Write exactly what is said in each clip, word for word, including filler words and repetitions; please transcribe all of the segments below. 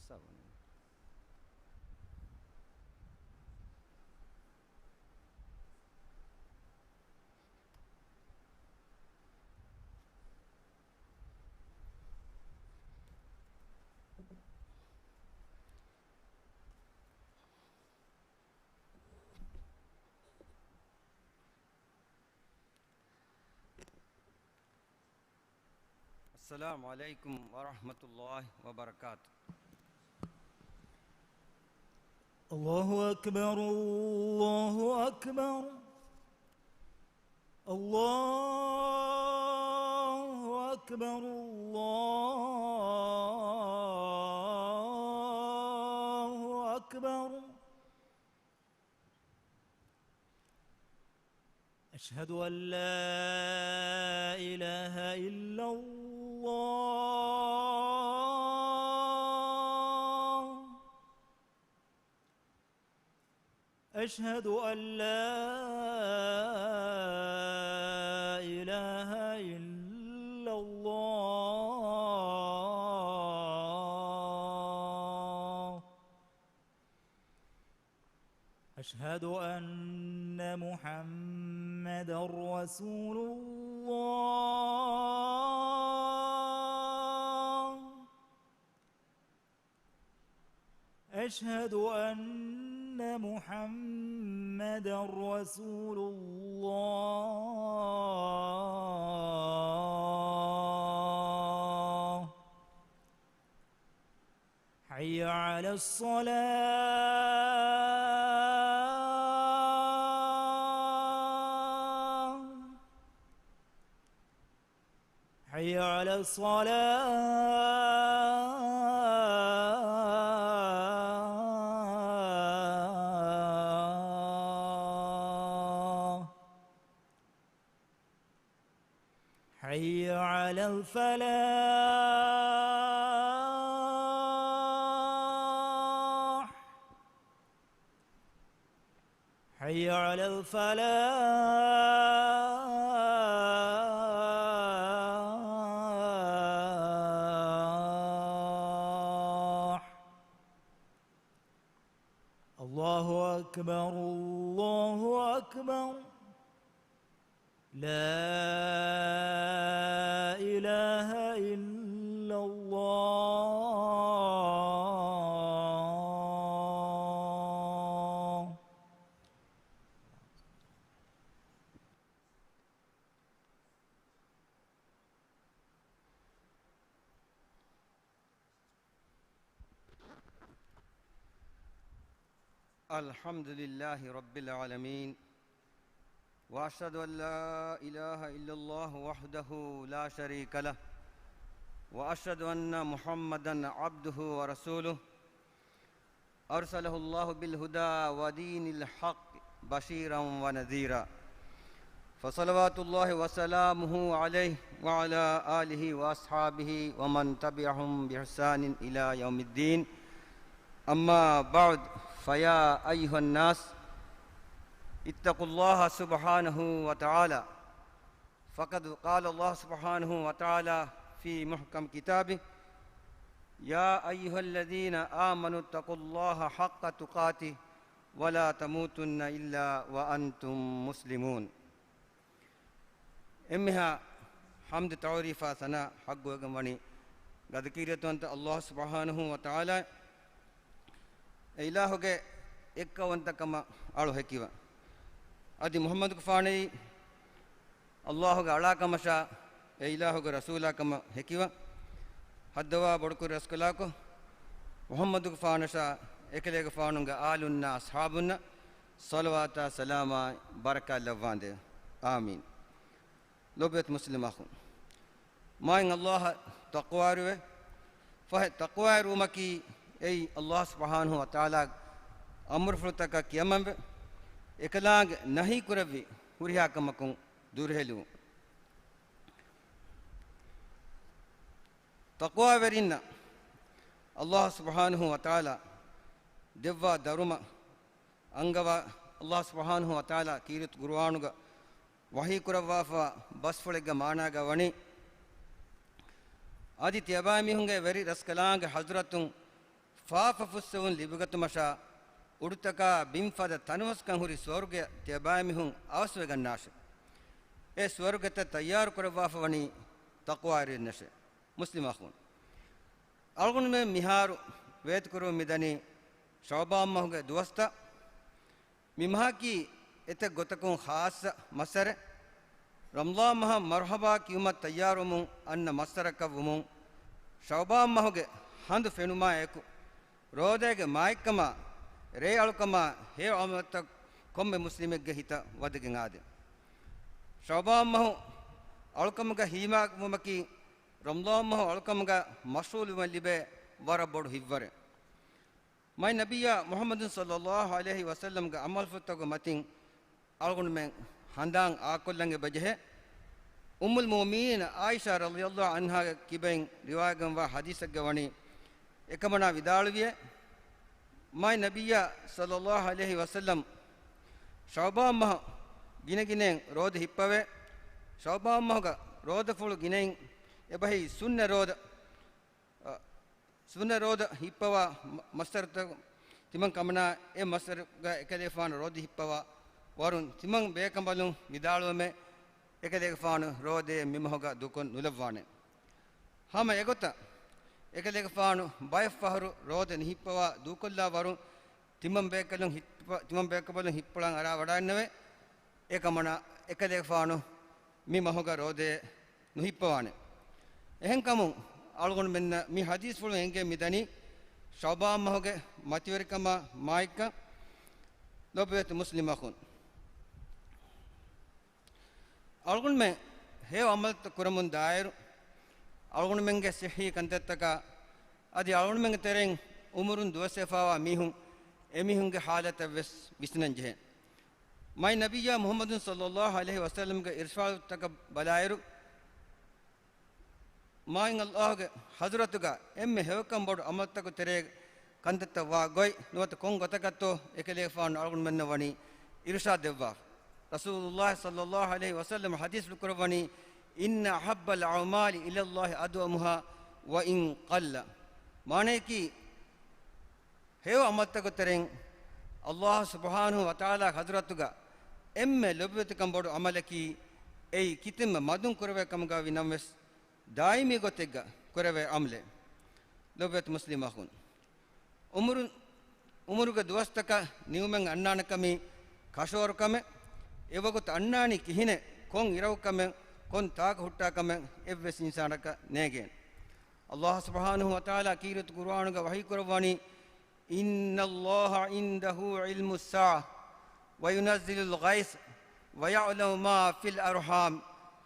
ސަވަނީ. السلام عليكم ورحمة الله وبركاته. الله أكبر، الله أكبر، الله أكبر، الله أكبر. أشهد أن لا إله إلا الله. أشهد أن لا إله إلا الله. أشهد أن محمدا رسول الله. أشهد أن محمدا رسول الله. حي على الصلاة. حي على الصلاة. حي على الفلاح. حي على الفلاح. الله أكبر، الله أكبر. لا إله إلا الله. الحمد لله رب العالمين، وأشهد أن لا إله إلا الله وحده لا شريك له، وأشهد أن محمدا عبده ورسوله، أرسله الله بالهدى ودين الحق بشيرا ونذيرا، فصلوات الله وسلامه عليه وعلى آله وأصحابه ومن تبعهم بإحسان إلى يوم الدين. أما بعد، فيا أيها الناس، اتقوا الله سبحانه وتعالى، فقد قال الله سبحانه وتعالى في محكم كتابه: يا أيها الذين آمنوا اتقوا الله حق تقاته ولا تموتن إلا وأنتم مسلمون. އެންމެހާ ޙަމްދު ތަޢުރީފާ ސަނާ ޙައްޤުވެގެން ވަނީ ގަދަކީރިތިވަންތަ ﷲ ސުބްޙާނަހޫ ވަތަޢާލާ. އެ އިލާހުގެ އެއްކައުވަންތަކަމަށް އަޅު ހެކިވަ. އަދި މުޙައްމަދުގެފާނައީ ﷲގެ އަޅާކަމަށާ، އެ އިލާހުގެ ރަސޫލާކަމަށް ހެކިވަ. ހައްދަވާ ބޮޑުކުރި ރަސްކަލާކޮ، މުޙައްމަދުގެފާނަށާ އެކަލޭގެފާނުގެ އާލުންނާ އަޞްޙާބުންނަށް ޞަލަވާތާ ސަލާމާ ބަރަކާތް ލައްވާނދޭ. އާމީން. ލޯބިވެތި މުސްލިމް އަޚުން، މާތް ﷲއަށް ތަޤްވާވެރިވެ، ފަހެ ތަޤްވާވެރިވުމަކީ އެއީ ﷲ ސުބްޙާނަހޫ ވަތަޢާލާގެ އަމުރުފުޅުތަކަށް ކިޔަމަންވެ، އެކަލާނގެ ނަހީކުރެއްވި ހުރިހާ ކަމަކުން ދުރުހެލުވުން. ތަޤްވާވެރިންނަށް ﷲ ސުބްޙާނަހޫ ވަތަޢާލާ ދެއްވާ ދަރުމަ އަންގަވާ، ﷲ ސުބްޙާނަހޫ ވަތަޢާލާ ކީރިތި ޤުރުއާނުގަ ވަޙީ ކުރައްވާފަވާ ބަސްފުޅެއްގެ މާނާގަ ވަނީ، އަދި ތިޔަބައިމީހުންގެ ވެރި ރަސްކަލާނގެ ޙަޟްރަތުން ފާފަ ފުއްސެވުން ލިބިގަތުމަށާ އުޑުތަކާ ބިން ފަދަ ތަނަވަސްކަން ހުރި ސުވަރުގެއަށް ތިޔަބައިމީހުން އަވަސްވެގަންނާށެ. އެ ސުވަރުގެތައް ތައްޔާރު ކުރައްވާފަވަނީ ތަޤްވާވެރިންނަށެ. މުސްލިމް އަޚުން، އަޅުގަނޑުމެން މިހާރު ވޭތުކުރަމުން މިދަނީ ޝަޢުބާން މަހުގެ ދުވަސްތައް. މި މަހަކީ އެތައް ގޮތަކުން ޚާއްޞަ މައްސަރެއް. ރަމަޟާން މަހަށް މަރުޙަބާ ކިޔުމަށް ތައްޔާރުވަމުން އަންނަ މައްސަރަކަށްވުމުން، ޝަޢުބާން މަހުގެ ހަނދު ފެނުމާ އެކު، ރޯދައިގެ މާތްކަމާ، ރޭ އަޅުކަމާ ހެޔޮ ޢަމަލުތައް ކޮންމެ މުސްލިމެއްގެ ހިތަށް ވަދެގެން އާދޭ. ޝަޢުބާން މަހު އަޅުކަމުގަ ހީމާވުމަކީ، ރަމަޟާން މަހު އަޅުކަމުގަ މަޝްޣޫލުވުމަށް ލިބޭ ވަރަށް ބޮޑު ހިތްވަރެއް. މާތް ނަބިއްޔާ މުޙައްމަދު ޞައްލައްލާހު ޢަލައިހި ވަސައްލަމްގެ ޢަމަލުފުޅުތަކުގެ މަތިން އަޅުގަނޑުމެން ހަނދާން އާކޮށްލަން އެބަޖެހޭ. އުއްމުލް މުއުމިނީން ޢާއިޝާ ރަޟިޔައްލާހު ޢަންހާގެ ކިބައިން ރިވާޔަތްގަންވާ ޙަދީޘެއްގަ ވަނީ، އެކަމަނާ ވިދާޅުވިއޭ، މާތް ނަބިއްޔާ ޞައްލައްލާހު ޢަލައިހި ވަސައްލަމް ޝަޢުބާން މަހު ގިނަގިނައިން ރޯދަ ހިއްޕަވޭ. ޝަޢުބާން މަހުގަ ރޯދަފުޅު ގިނައިން އެބަހީ ސުންނަ ރޯދަ، އަ، ސުންނަ ރޯދަ ހިއްޕަވާ މަ-، މައްސަރުތައް ތިމަން ކަމަނާ އެ މައްސަރުގަ އެކަލޭގެފާނު ރޯދަ ހިއްޕަވާ ވަރުން ތިމަން ބޭކަނބަލުން ވިދާޅުވުމެއް އެކަލޭގެފާނު ރޯދައެއް މި މަހުގަ ދޫކޮށް ނުލައްވާނެ. ހަމަ އެގޮތަށް އެކަލޭގެފާނު ބައެއް ފަހަރު ރޯދަ ނުހިއްޕަވާ ދޫކޮށްލާ ވަރުން ތިމަން ބޭކަލުން ހިއްޕަ-، ތިމަން ބޭކަނބަލުން ހިއްޕުޅަން އަރާ ވަޑައިންނެވެ. އެކަމަނާ އެކަލޭގެފާނު މި މަހުގަ ރޯދައެއް ނުހިއްޕަވާނެ. އެހެންކަމުން އަޅުގަނޑުމެންނަށް މި ޙަދީޘްފުޅުން އެނގޭ މިދަނީ ޝަޢުބާން މަހުގެ މަތިވެރިކަމާ މާތްކަން. ލޮބުވެތި މުސްލިމް އަޚުން، އަޅުގަނޑުމެން ހެޔޮ ޢަމަލުތައް ކުރަމުން ދާއިރު، އަޅުގަނޑުމެންގެ ޞިއްޙީ ކަންތައްތަކާ އަދި އަޅުގަނޑުމެންގެ ތެރެއިން އުމުރުން ދުވަސްވެފަވާ މީހުން، އެމީހުންގެ ޙާލަތަށް ވެސް ވިސްނަން ޖެހޭ. މާތް ނަބިއްޔާ މުޙައްމަދު ޞައްލައްލާހު ޢަލައިހި ވަސައްލަމްގެ އިރުޝާދުތަކަށް ބަލާއިރު، މާތް ﷲ ގެ ޙަޟްރަތުގަ އެންމެ ހެޔޮކަން ބޮޑު ޢަމަލުތަކުގެ ތެރޭގަ ކަންތައްތައް ވާ ގޮތް ނުވަތަ ކޮން ގޮތަކަށްތޯ އެކަލޭގެފާނު އަޅުގަނޑުމެންނަށް ވަނީ އިރުޝާދު ދެއްވާފަ. ރަސޫލުﷲ ޞައްލައްލާހު ޢަލައިހި ވަސައްލަމަ ޙަދީޘްފުޅު ކުރައްވަނީ، "إن أحب الأعمال إلى الله أدومها وإن قل." މާނަޔަކީ، ހެޔޮ ޢަމަލުތަކުގެ ތެރެއިން ﷲ ސުބްޙާނަހޫ ވަތަޢާލާގެ ޙަޟްރަތުގަ އެންމެ ލޮބުވެތިކަން ބޮޑު ޢަމަލަކީ، އެއީ ކިތަންމެ މަދުން ކުރެވޭ ކަމުގައި ވިނަމަވެސް، ދާއިމީ ގޮތެއްގަ ކުރެވޭ ޢަމަލެއް. ލޮބުވެތި މުސްލިމް އަޚުން، އުމުރު-، އުމުރުގެ ދުވަސްތަކަށް ނިމުމެއް އަންނާނެ ކަމީ ކަށަވަރު ކަމެއް. އެވަގުތު އަންނާނީ ކިހިނެއް، ކޮން އިރަކު ކަމެއް، ކޮން ތާކު ހުއްޓާ ކަމެއް އެއްވެސް އިންސާނަކަށް ނޭނގޭނެ. ﷲ ސުބްޙާނަހޫ ވަތަޢާލާ ކީރިތި ޤުރުއާނުގަ ވަޙީ ކުރައްވަނީ، "إن الله عنده علم الساعة وينزل الغيث ويعلم ما في الأرحام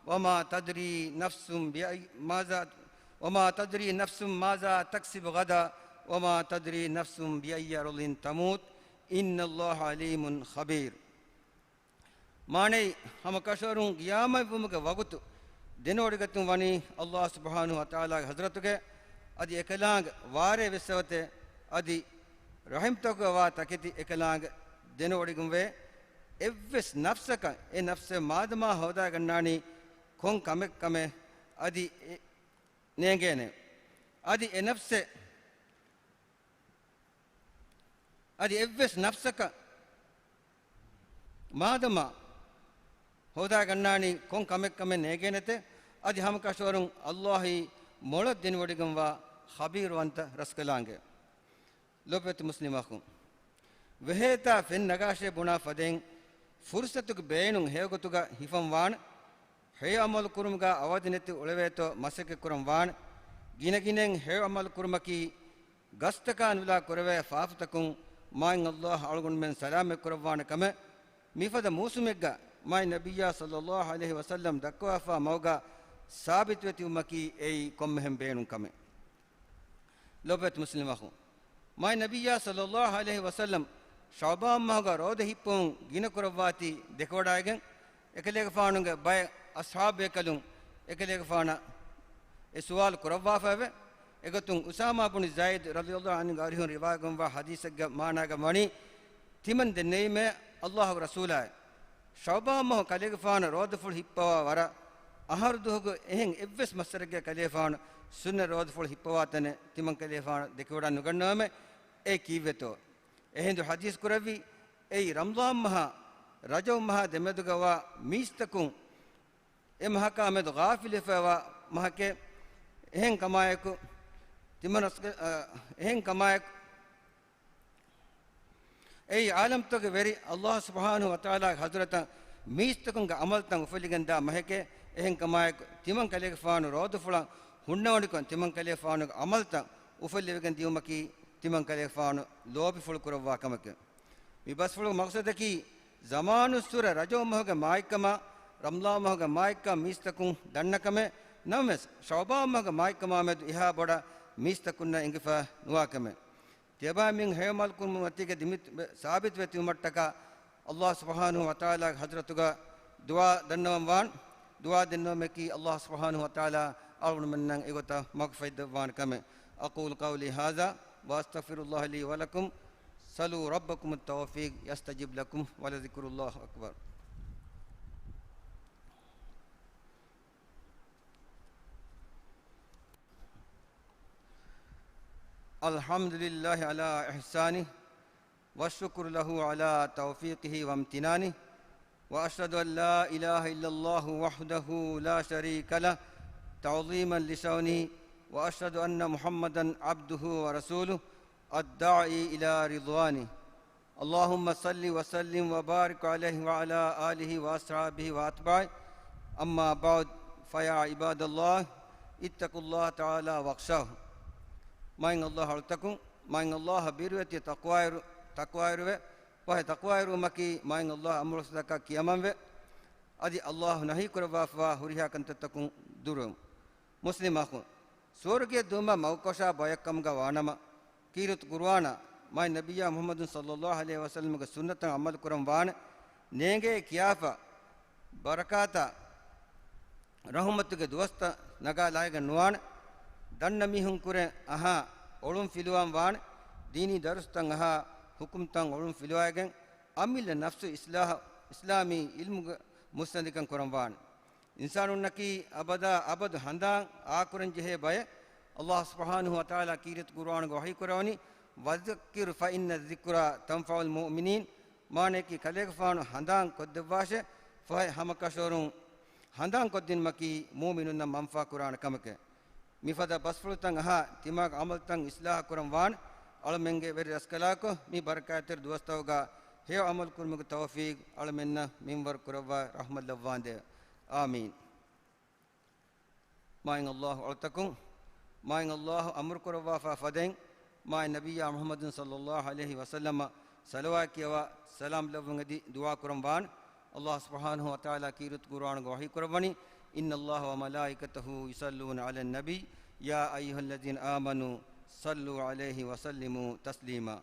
وما تدري نفس بأي، ماذا، وما تدري نفس ماذا تكسب غدا وما تدري نفس بأي أرض تموت إن الله عليم خبير." މާނައީ، ހަމަ ކަށަވަރުން ޤިޔާމަތްވުމުގެ ވަގުތު ދެނެވޮޑިގަތުން ވަނީ ﷲ ސުބްޙާނަހޫ ވަތަޢާލާގެ ޙަޟްރަތުގައި، އަދި އެކަލާނގެ ވާރޭ ވެސް އޮތޭ، އަދި ރަޙިމްތަކުގަ ވާ ތަކެތި އެކަލާނގެ ދެނެވޮޑިގެންވޭ. އެއްވެސް ނަފްސަކަށް އެ ނަފްސެއް މާދަމާ ހޯދާގަންނާނީ ކޮން ކަމެއް ކަމެއް، އަދި އެ ނޭނގޭނެ. އަދި އެ ނަފްސެއް އަދި އެއްވެސް ނަފްސަކަށް މާދަމާ ހޯދާގަންނާނީ ކޮން ކަމެއް ކަމެއް ނޭގޭނެތެ. އަދި ހަމަކަށަވަރުން ﷲ އީ މޮޅަށް ދެނެވޮޑިގެންވާ ޚަބީރުވަންތަ ރަސްކަލާނގެ. ލޮބުވެތި މުސްލިމް އަޚުން، ވެހޭތާ ފެން ނަގާށޭ ބުނާ ފަދައިން ފުރުޞަތުގެ ބޭނުން ހެޔޮގޮތުގަ ހިފަން ވާނެ. ހެޔޮ ޢަމަލު ކުރުމުގަ އަވަދި ނެތި އުޅެވޭތޯ މަސައްކަތް ކުރަން ވާނެ. ގިނަގިނައިން ހެޔޮ ޢަމަލު ކުރުމަކީ ގަސްތަކާ ނުލާ ކުރެވޭ ފާފަތަކުން މާތް ﷲ އަޅުގަނޑުމެން ސަލާމަތް ކުރައްވާނެ ކަމެއް. މިފަދަ މޫސުމެއްގަ މާތް ނަބިއްޔާ ޞައްލައްލާހު ޢަލައިހި ވަސައްލަމް ދައްކަވާފާ މަގުގަ ސާބިތުވެ ތިބުމަކީ އެއީ ކޮންމެހެން ބޭނުން ކަމެއް. ލޮބުވެތި މުސްލިމް އަޚުން، މާތް ނަބިއްޔާ ޞައްލައްލާހު ޢަލައިހި ވަސައްލަމް ޝަޢުބާން މަހުގަ ރޯދަ ހިއްޕުމުން ގިނަ ކުރައްވާތީ ދެކެވަޑައިގެން، އެކަލޭގެފާނުގެ ބައެއް އަޞްޙާބު ބޭކަލުން އެކަލޭގެފާނަށް އެ ސުވާލު ކުރައްވާފައެވެ. އެގޮތުން އުސާމާ ބުނު ޒައިދު ރަޟިޔައްލާހު ޢަންހުގެ އަރިހުން ރިވާވެގެންވާ ޙަދީޘެއްގެ މާނާގަ ވަނީ، ތިމަން ދެންނެވީމޭ ﷲގެ ރަސޫލާއޭ! ޝަޢުބާން މަހު ކަލޭގެފާނު ރޯދަފުޅު ހިއްޕަވާ ވަރަށް އަހަރު ދުވަހުގެ އެހެން އެއްވެސް މައްސަރެއްގަ ކަލޭގެފާނު ސުންނަ ރޯދަފުޅު ހިއްޕަވާ ތަނެއް ތިމަން ކަލޭގެފާނު ދެކެވަޑައި ނުގަންނަވަމޭ. އެ ކީއްވެތޯ؟ އެހިނދު ޙަދީޘް ކުރެއްވި، އެއީ ރަމަޟާން މަހާ ރަޖަބު މަހާ ދެމެދުގަވާ މީސްތަކުން އެ މަހަކާ މެދު ޣާފިލުވެފައިވާ މަހަކޭ. އެހެން ކަމާއެކު، ތިމަން ރަސްގެ-، އަ، އެހެން ކަމާއެކު، އެއީ ޢާލަމްތަކުގެ ވެރި ﷲ ސުބްޙާނަހޫ ވަތަޢާލާގެ ޙަޟްރަތަށް މީސްތަކުންގެ ޢަމަލުތައް އުފުލިގެން ދާ މަހެކޭ. އެހެން ކަމާއެކު، ތިމަން ކަލޭގެފާނު ރޯދަފުޅަށް ހުންނަވަނިކޮށް، ތިމަން ކަލޭގެފާނުގެ ޢަމަލުތައް އުފުއްލެވިގެން ދިއުމަކީ ތިމަން ކަލޭގެފާނު ލޯބިފުޅު ކުރައްވާ ކަމެކެވެ. މި ބަސްފުޅުގެ މަޤްޞަދަކީ، ޒަމާނުއްސުރެ ރަޖަބު މަހުގެ މާތްކަމާ، ރަމަޟާން މަހުގެ މާތްކަން މީސްތަކުން ދަންނަ ކަމެއް. ނަމަވެސް، ޝަޢުބާން މަހުގެ މާތްކަމާ މެދު އެހާ ބޮޑަށް މީސްތަކުންނަށް އެނގިފަ ނުވާ ކަމެއް. ތިޔަބައިމީހުން ހެޔޮ ޢަމަލު ކުރުމަށް ވަތީގެ ދިމިތް ސާބިތުވެ ތިބުމަށްޓަކާ، ﷲ ސުބްޙާނަހޫ ވަތަޢާލާގެ ޙަޟްރަތުގަ ދުޢާ ދަންނަވަން ވާން. ދުޢާ ދެންނެވުމަކީ ﷲ ސުބްޙާނަހޫ ވަތަޢާލާ އަޅުގަނޑުމެންނަށް އެގޮތަށް މަގުފަހި ދެއްވާނެ ކަމެއް. أقول قولي هذا وأستغفر الله لي ولكم. سلوا ربكم التوفيق يستجب لكم ولذكر الله أكبر. الحمد لله على إحسانه، والشكر له على توفيقه وامتنانه، وأشهد أن لا إله إلا الله وحده لا شريك له تعظيما لشأنه، وأشهد أن محمدا عبده ورسوله الداعي إلى رضوانه. اللهم صل وسلم وبارك عليه وعلى آله وأصحابه وأتباعه. أما بعد، فيا عباد الله، اتقوا الله تعالى واخشوه. މާތް ﷲ އަޅުތަކުން، މާތް ﷲ އަށް ބިރުވެތި ތަޤްވާވެރި-، ތަޤްވާވެރިވެ، ފަހެ ތަޤްވާވެރިވުމަކީ މާތް ﷲ އަމުރުފަސޭހަކަށް ކިޔަމަންވެ، އަދި ﷲ ނަހީ ކުރައްވާފައިވާ ހުރިހާ ކަންތައްތަކުން ދުރުވެމުން. މުސްލިމް އަޚުން، ސުވަރުގެއަށް ދިއުމަށް މަގުކޮށާ ބަޔަކު ކަމުގަ ވާނަމަ، ކީރިތި ޤުރުއާނާ މާތް ނަބިއްޔާ މުޙައްމަދު ޞައްލައްލާހު ޢަލައިހި ވަސައްލަމްގެ ސުންނަތަށް ޢަމަލު ކުރަން ވާނެ. ނޭނގޭ ކިޔާފަ، ބަރަކާތާ ރަޙުމަތުގެ ދުވަސްތައް ނަގާ ލާހިގެން ނުވާނެ. ދަންނަ މީހުން ކުރެން އަހާ އޮޅުން ފިލުވާން ވާނެ. ދީނީ ދަރުސްތައް އަހާ ހުކުމްތައް އޮޅުން ފިލުވައިގެން، އަމިއްލަ ނަފްސު އިޞްލާޙު، އިސްލާމީ ޢިލްމުގެ މުއްސަނދިކަން ކުރަން ވާނެ. އިންސާނުންނަކީ އަބަދާ އަބަދު ހަނދާން އާކުރަން ޖެހޭ ބައެއް. ﷲ ސުބްޙާނަހޫ ވަތަޢާލާ ކީރިތި ޤުރުއާނުގަ ވަޙީ ކުރަވަނީ، وذكر فإن الذكرى تنفع المؤمنين. މާނަޔަކީ، ކަލޭގެފާނު ހަނދާން ކޮށްދެއްވާށޭ، ފަހެ ހަމަކަށަވަރުން ހަނދާން ކޮށްދިނުމަކީ މުއުމިނުންނަށް މަންފާ ކުރާނެ ކަމެކޭ. މިފަދަ ބަސްފުޅުތައް އަހާ، ތިމާގެ ޢަމަލުތައް އިޞްލާޙު ކުރަން ވާނެ. އަޅަމެންގެ ވެރި ރަސްކަލާކޮ، މި ބަރަކާތްތެރި ދުވަސްތަކުގަ ހެޔޮ ޢަމަލު ކުރުމުގެ ތައުފީޤު އަޅަމެންނަށް މިންވަރު ކުރައްވާ ރަޙްމަތް ލައްވާނދޭ. އާމީން. މާތް ﷲ އަޅުތަކުން، މާތް ﷲ އަމުރު ކުރައްވާފާ ފަދައިން، މާތް ނަބިއްޔާ މުޙައްމަދު ޞައްލައްލާހު ޢަލައިހި ވަސައްލަމަށް ޞަލަވާތް ކިޔަވާ، ސަލާމް ލެއްވުން އެދި ދުޢާ ކުރަން ވާނެ. ﷲ ސުބްޙާނަހޫ ވަތަޢާލާ ކީރިތި ޤުރުއާނުގަ ވަޙީ ކުރައްވަނީ، إن الله وملائكته يصلون على النبي يا أيها الذين آمنوا صلوا عليه وسلموا تسليما.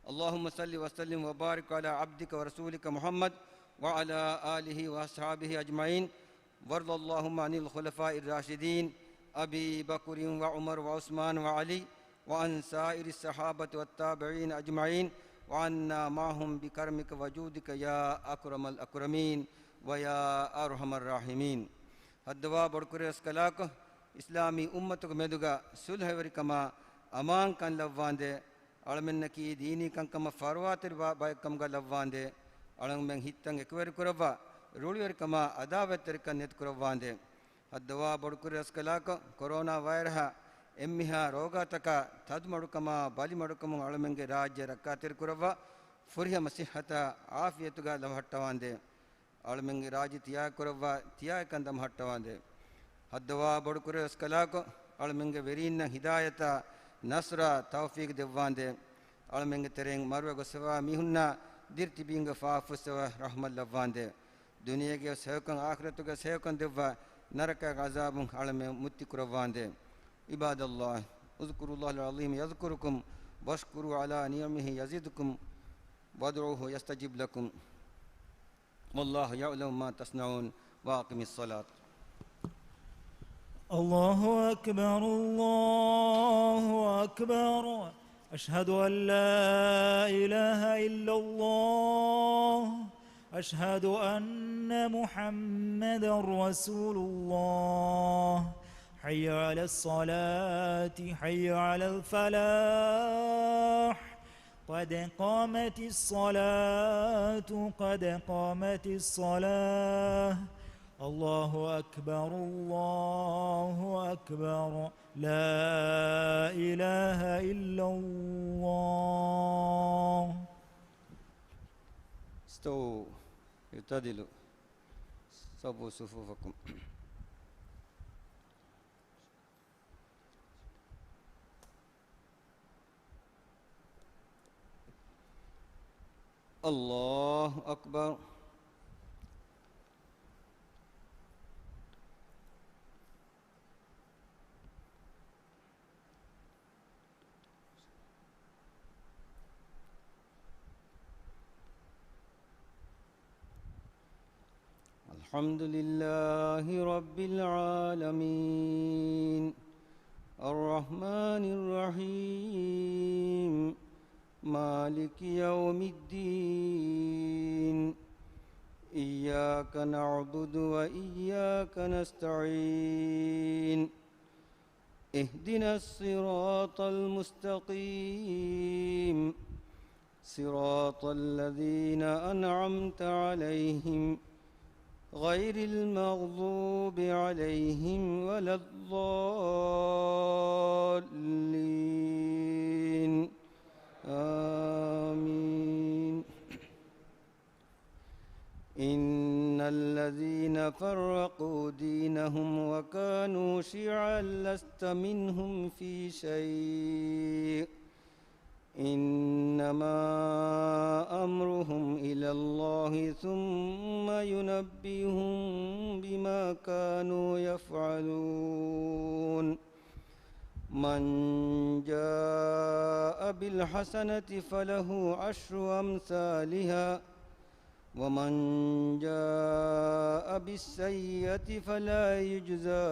اللهم صل وسلم وبارك على عبدك ورسولك محمد وعلى آله وأصحابه أجمعين. وارض اللهم عن الخلفاء الراشدين أبي بكر وعمر وعثمان وعلي وعن سائر الصحابة والتابعين أجمعين وعنا معهم بكرمك وجودك يا أكرم الأكرمين ويا أرحم الراحمين. ހައްދަވާ ބޮޑުކުރި ރަސްކަލާކޮ، އިސްލާމީ އުއްމަތުގެ މެދުގަ ޞުލްޙަވެރިކަމާ އަމާންކަން ލައްވާނދޭ. އަޅަމެންނަކީ ދީނީ ކަންކަމަށް ފަރުވާތެރި ބަ-، ބައެއްކަމުގަ ލައްވާނދޭ. އަޅަމެން ހިތްތައް އެކުވެރިކުރައްވާ، ރުޅިވެރިކަމާ އަދާވަތްތެރިކަން ނެތިކުރައްވާނދޭ. ހައްދަވާ ބޮޑުކުރި ރަސްކަލާކޮ، ކޮރޯނާ ވައިރަހާ އެންމެހާ ރޯގާތަކާ ތަދުމަޑުކަމާ ބަލިމަޑުކަމުން އަޅަމެންގެ ރާއްޖެ ރައްކާތެރިކުރައްވާ، ފުރިހަމަ ޞިއްޙަތާ ޢާފިޔަތުގަ ލަވަހައްޓަވާނދޭ. އަޅަމެންގެ ރާއްޖެ ތިޔާކުރައްވާ، ތިޔާއެކަން ދަމަހައްޓަވާނދޭ. ހައްދަވާ ބޮޑުކުރި ރަސްކަލާކޮ، އަޅަމެންގެ ވެރީންނަށް ހިދާޔަތާ، ނަޞްރާ، ތައުފީޤު ދެއްވާނދޭ. އަޅަމެންގެ ތެރެއިން މަރުވެ ގޮސްފައިވާ މީހުންނާ ދިރިތިބީންގެ ފާފަ ފުއްސަވާ ރަޙްމަތް ލައްވާނދޭ. ދުނިޔޭގެ ހެޔޮކަން އާޚިރަތުގެ ހެޔޮކަން ދެއްވާ، ނަރަކައިގެ ޢަޒާބުން އަޅަމެން މުއްތި ކުރައްވާނދޭ. عباد الله، اذكروا الله العظيم يذكركم، واشكروا على نعمه يزدكم، وادعوه يستجب لكم. والله يعلم ما تصنعون. وأقم الصلاة. الله أكبر، الله أكبر. أشهد أن لا إله إلا الله. أشهد أن محمدا رسول الله. حي على الصلاة، حي على الفلاح. قد قامت الصلاة، قد قامت الصلاة. الله أكبر، الله أكبر. لا إله إلا الله. استووا، اعتدلوا، صوّبوا صفوفكم. الله أكبر. الحمد لله رب العالمين. الرحمن الرحيم. مالك يوم الدين. إياك نعبد وإياك نستعين. اهدنا الصراط المستقيم. صراط الذين أنعمت عليهم غير المغضوب عليهم ولا الضالين. آمين. إن الذين فرقوا دينهم وكانوا شيعا لست منهم في شيء إنما أمرهم إلى الله ثم ينبئهم بما كانوا يفعلون. من جاء بالحسنة فله عشر أمثالها ومن جاء بالسيئة فلا يجزى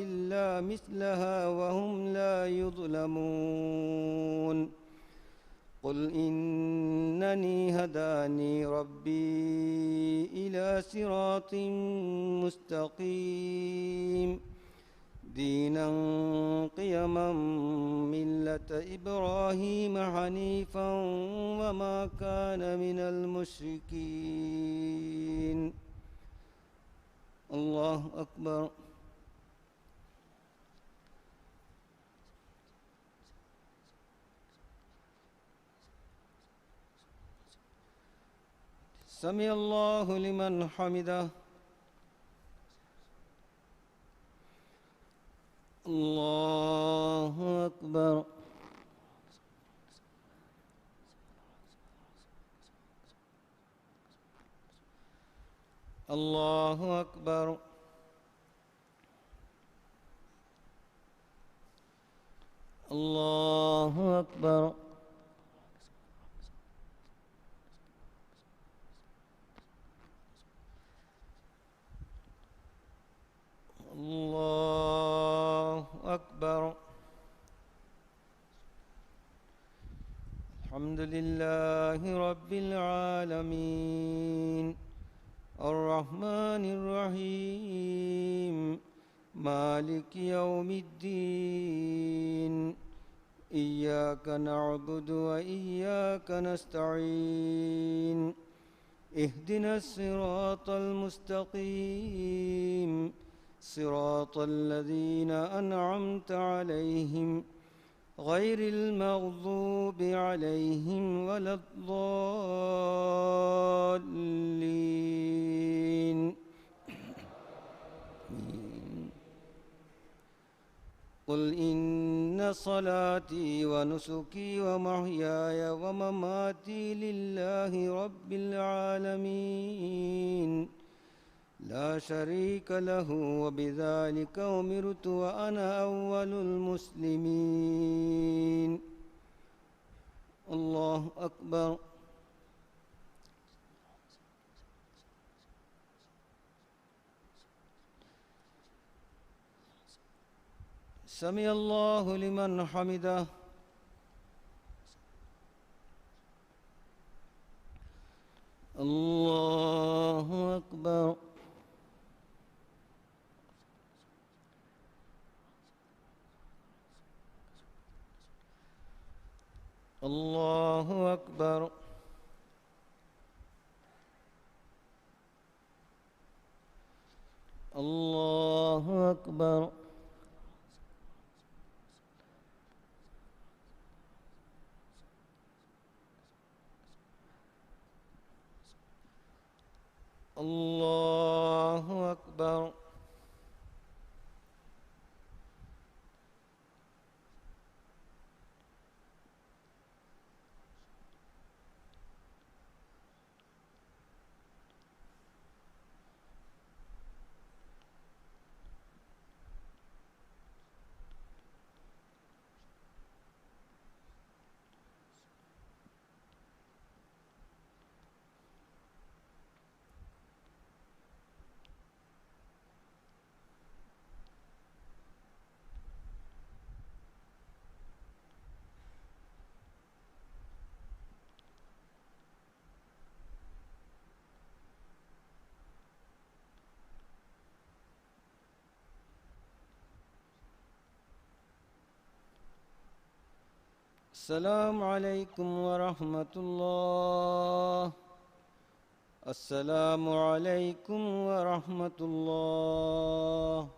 إلا مثلها وهم لا يظلمون. قل إنني هداني ربي إلى صراط مستقيم دينا قيما ملة إبراهيم حنيفا وما كان من المشركين. الله أكبر. سمع الله لمن حمده. الله أكبر. الله أكبر. الله أكبر. الله أكبر. الحمد لله رب العالمين. الرحمن الرحيم. مالك يوم الدين. إياك نعبد وإياك نستعين. اهدنا الصراط المستقيم. صراط الذين أنعمت عليهم غير المغضوب عليهم ولا الضالين. آمين. قل إن صلاتي ونسكي ومحياي ومماتي لله رب العالمين لا شريك له وبذلك أمرت وأنا أول المسلمين. الله أكبر. سمع الله لمن حمده. الله أكبر. الله أكبر. الله أكبر. الله أكبر. السلام عليكم ورحمة الله. السلام عليكم ورحمة الله.